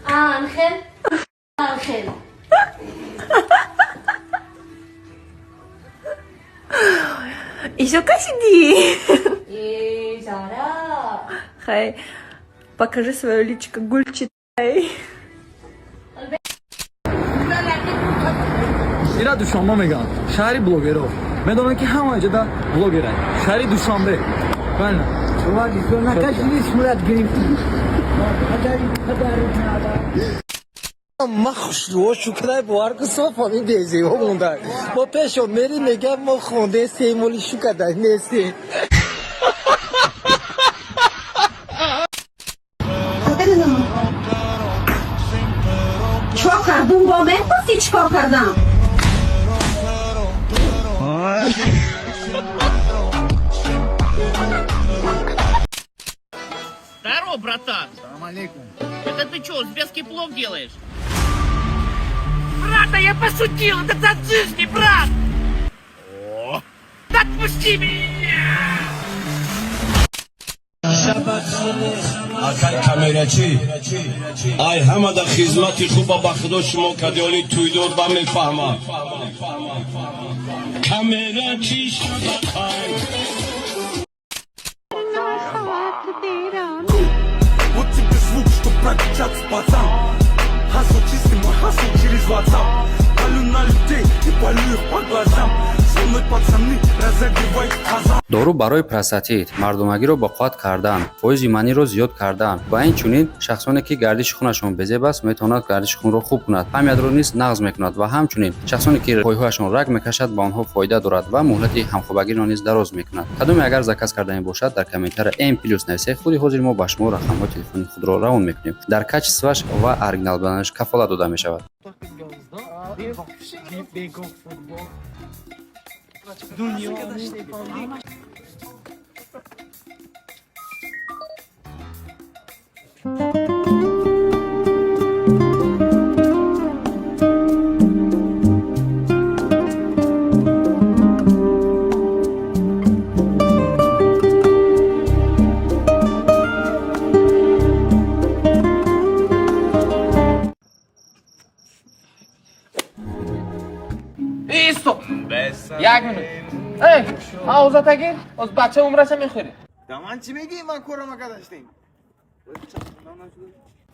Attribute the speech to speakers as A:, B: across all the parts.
A: Анхел, Анхел.
B: Ещё кашидӣ?
A: Э, Зара.
B: Хай, покажи свое личико, гулчитай.
C: Ира Душанбе мегӯянд, шаҳри блогеров. Медонанд, ки ҳама ҷода блогеранд. Шаҳри Душанбе, правильно?
D: Сурат гирифтӣ.
E: Ма хушрӯ шукрай, бовар ку, софон ин безеҳо монда. Мо пешо мери, мегам, мо хонде семоли шукада нестем.
F: Чикор кардум, бо мепурсӣ, чикор кардам?
G: Здорово, братан. Это ты что, узбекский плов делаешь? Брат, да я пошутил, это таджикский, брат! О! Отпусти меня!
H: Акай камерачӣ, ай ҳамада хизмати хуба ба худо шумо кадиоли тӯйдор ба мефаҳмад. Камерачӣ шабақай.
I: Вот тебе звук, чтоб прокачаться, пацан. Хасл чистый, мой хасл через WhatsApp. Палю на людей и палю их по глазам. Со мной пацаны разогревают казан.
J: Дору барои простатит, мардонагиро ба қувват кардан, фоизи маниро зиёд кардан ва инчунин шахсоне, ки гардиши хунашон безеб аст, метавонад гардиши хунро хуб кунад, памятро низ нағз мекунад ва ҳамчунин шахсоне, ки пойҳояшон раг мекашад, ба онҳо фоида дорад ва муҳлати ҳамхобагиро низ дароз мекунад. Кадоме агар заказ кардани бошад, дар комментария М плюс нависед. Худи ҳозир мо ба шумо рақамҳои телефони худро равон мекунем. Дар качество ш ва оригинал буданаш кафолат дода мешавад.
D: Бегоҳ футбол. Дунё.
G: Эй, стоп! Як минут. Эй, овозата гир, оз бача умраша мехӯрӣ.
I: Да ман чӣ мегӣ, ман корама кадаштем.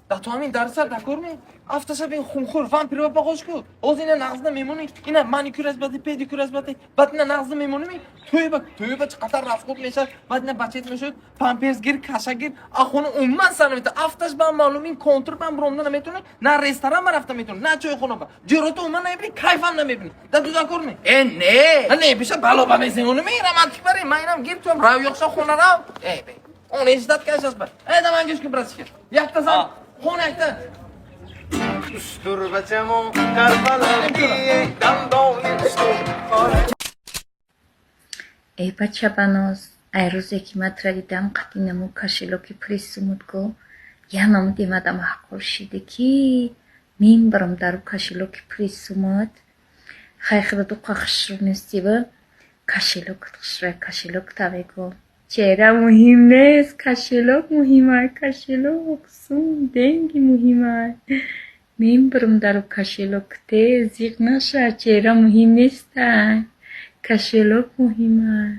G: Да ту ҳамин дарсар дакор ме? Афташа бин, хунхӯр, вампирва бағош ку. Оз ина нағзна мемонӣ, ина маникюр аз бади, педикюр аз бади, баъд ина нағзна мемонӣ ми? Тӯйба, тӯйба чӣ қадар рафхуб мешавад, баъд ина бачает мешавад, памперс гир, каша гир, а хона умуман сар намета. Афташ ба маълум, ин контур бам буромда наметавонӣ, на ресторан ба рафта метавонӣ, на чойхона ба. Ҷирото умуман намебинӣ, кайфам намебинӣ. Да ту дакор ме? Э, не! Не, биша бало ба меземонӣ ми, романтик бари, ман инам гир туам, рав ёқша хона рав. Э, бе. Он еждат кашас ба. Э, да ман гӯш кун, братишка. Якта зан, хона якта.
I: Устур бачамо Карбалои дандони устур.
K: Эй, бачабаноз, ай рӯзе ки ман тура дидам, қатъи наму кошелёк и пули сумутго я намуди мада маъқул шиде, ки мебарам дару кошелёк и пули сумут. Хай, худо дуқа хушрӯ нестива, кошелёк ат хушрӯя, кошелёк та бего. Чеҳра муҳим нест, кошелёк муҳимай, кошелёк, сум, деньги муҳимай. Мебарам дару кошелёк те, зиқ наша, чеҳра муҳим нестай, кошелёк муҳимай.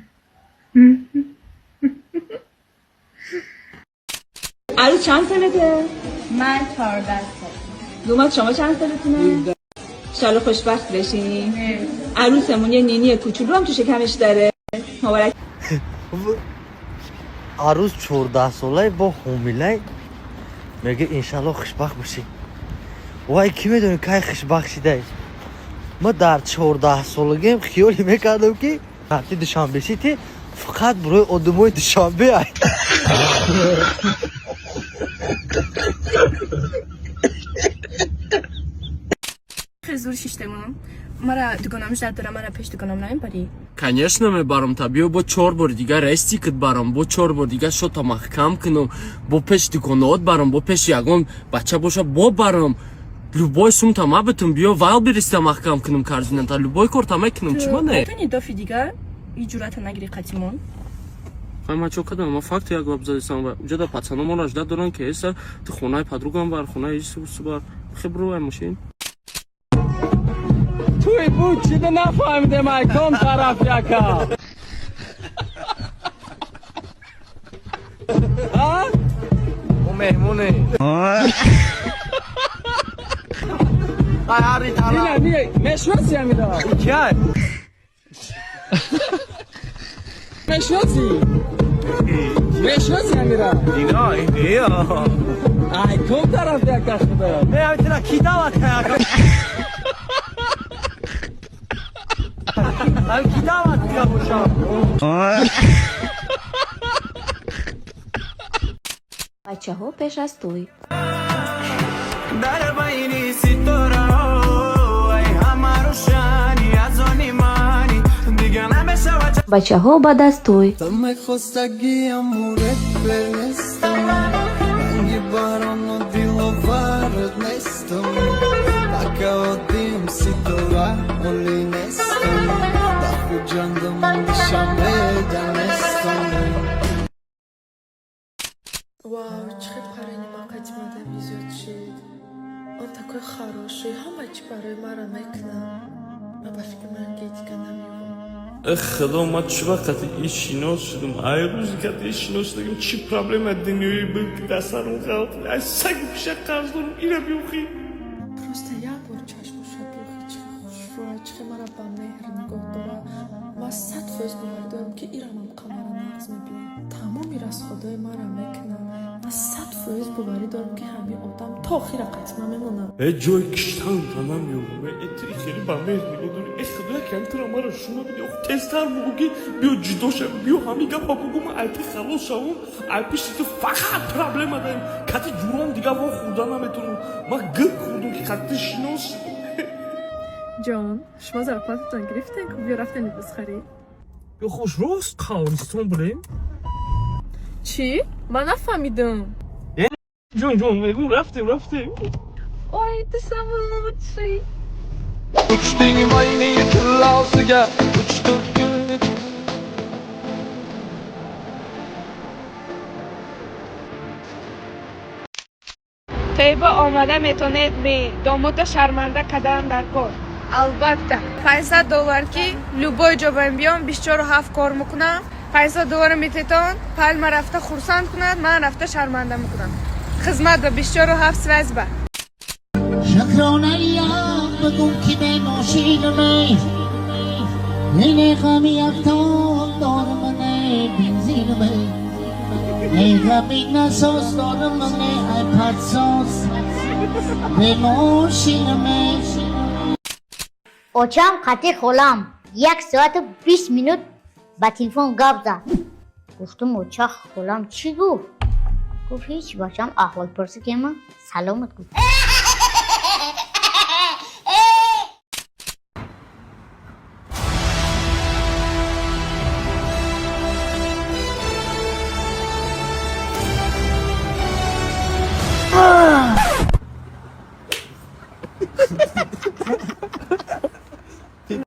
B: عروس چند سالته؟
A: من 14 سال.
B: دوماد شما چند سالتونه؟ انشالله خوشبخت بشین. عروسمون یه نینی کوچولو هم تو شکمش داره. مبارک.
E: Арӯз 14-солаи бо ҳомилай, мега иншалло хушбахт бошӣ. Вай, кӣ медони, кай хушбахт шидай? Ма дар 14-солагиам хиёле мекардам, ки карти Душанбе Сити фақат барои одамои Душанбе ай.
L: Хеле зур шиштемонам. Мара дугонам ждать дора, мара пеш дугонам намебарӣ?
M: Конечно, мебарам та. Биё, бо чор бор дига рестикат барам, бо чор бор дига шота маҳкам кунам, бо пеш дуконоот барам, бо пеши ягон бача боша бо барам. Любой сумта ма битум, биё, Вайлдберриста маҳкам кунам корзината, любой корта мекунам, чӣ ма не?
L: Метони дофи дига и ҷуръата нагири қатимон?
M: Ай, ман чо кардам? Ман факти як гап задистам ва уҷада пацано моро ждать доранд, ки эса ту хонаи подругам бар, хонаи ису бар. Хеб, ай мошин.
G: Туй буд, чида нафаҳмидем, ай ком тараф яка.
E: Мо меҳмоне. Ай, ҳари тараф.
G: Мешноси амира?
E: Кияй?
G: Мешноси? Мешноси амира?
E: Ино, ино.
G: Ай ком тараф яка шуда?
E: Э, ами ки даъват кая? Ами ки даъват кая бошам?
A: Бачаҳо пеш аз тӯй.
I: Дар байни ситораҳо, ай ҳама рӯшани, аз они мани, дигар намешавад.
A: Бачаҳо баъд аз тӯй.
I: Мехостагиам рэпер нестам, ранги барону диловар нестам, ака оддим ситора оли нестам, дар Хуҷандам душанбеда нестам.
L: Вау, чӣ хел парени ман қадимада везёт шид. Он такой хороший, ҳама чӣ барои мара мекунад. Ман ба фикри ман ки дига намеёбам.
I: Эх, худо, ман чӣ вақти и шинос шудам? Ай рӯзи кати и шинос шудагим, чӣ проблема дунёӣ буд, ки дар сарам ғалт? Ай сагу пиша қарз дорам, ира биёхӣ.
L: Просто як бор чашмоша биёхӣ, чӣ хел хушрӯя, чӣ хел мара ба меҳр нигоҳ дорад. Ман 100% боварӣ дорам, ки ирамам қамара нағз мебинад. Тамоми расходҳои мара мекунад. Ман 100% боварӣ дорам, ки ҳамин одам то охира қатима мемонад.
I: Э, ҷои киштанта намеёбам. Э, ту хеле ба меҳр нигоҳ дорӣ. Э, худо, якам тура мара шумо биди. Ох, тезтар бугӯ, ки биё ҷудо шавем, биё ҳамин гапа бугӯ, ман ай ти халос шавам. Ай пишти ту фақат проблема даем. Кати ҷуром дига во хӯрда наметавонам. Ман гир хӯрдум, ки қати шинос шудам.
L: Ҷон, шумо зарплататон гирифтем, ку биё рафтем либос харид.
M: Ё хуш рост қавристон бурем.
L: Чӣ? Ман нафаҳмидам.
I: Ҷон, ҷон, мегум, рафтем, рафтем.
L: Ой, ты самый лучший.
G: Uchding mayning tillosiga, 3-4 kunlik.
L: Тайба омада метонед ме домота шарманда кадан дар кор? Албатта, 500 доллар, ки любой ҷо баем биём, 24/7 кор мекунам. 500 доллара мететон, палма рафта хурсанд кунад, ман рафта шарманда мекунам. Хизмат ба 24/7 связь ба.
D: Шукронаям бигӯ, ки бе мошинаме ине ғами яктон дорам, не бензинаме, эй ғами насос дорам, не айпадсоз бе мошинаме.
A: Очам қати холам 1 соату 20 минут ба телефон гап зад. Гуфтум: «Оча, холам чӣ гуфт?» Гуфт: «Ҳеч, бачам, аҳволпурсӣ кема, саломат», гуфт.